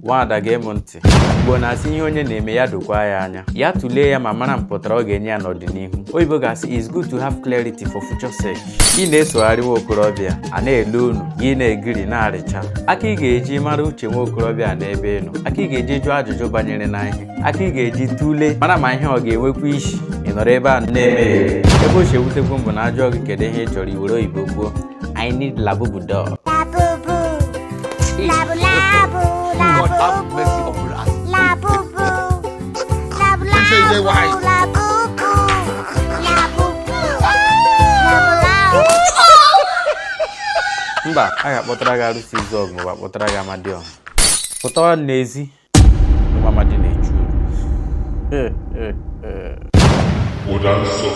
Nwaada, gee m ntị. Igbo na-asị ihe onye na-eme ya dokwa ya anya, ya tụlee ya ma mara mpụtara ọ ga-enye ya n'ọdịnihu. Oyibo ga-asị, "It's good to have clarity for future sake." Ị na-esogharị nwa okorobịa a na-ele unu, gị na-egiri na-arịcha aka. Ị ga-eji mara uche nwa okorobịa n'ebe ị nọ, aka ị ga-eji jụọ ajụjụ banyere na ihe, aka ị ga-eji tụlee mara ma ihe ọ ga-enwekwa isi. Ị nọrọ ebe a na-emeghe ebe o si ewutekwu mbụ na ajụọ gị kedu ihe ị chọrọ, iwere oyibo kwuo, "I need labubu doll." Labubu. Labu labu. God have Labubu. mercy upon us. Labubu. Labu Say they labu. wise. Labubu. Labubu. Labu labu. Mba, a ga-akpọtara gị arụsị izu ọgụ maọbụ akpọtara gị amadioha pụtawa n'ezi. Nwa amadi na-echu uru. Ụda nsọ.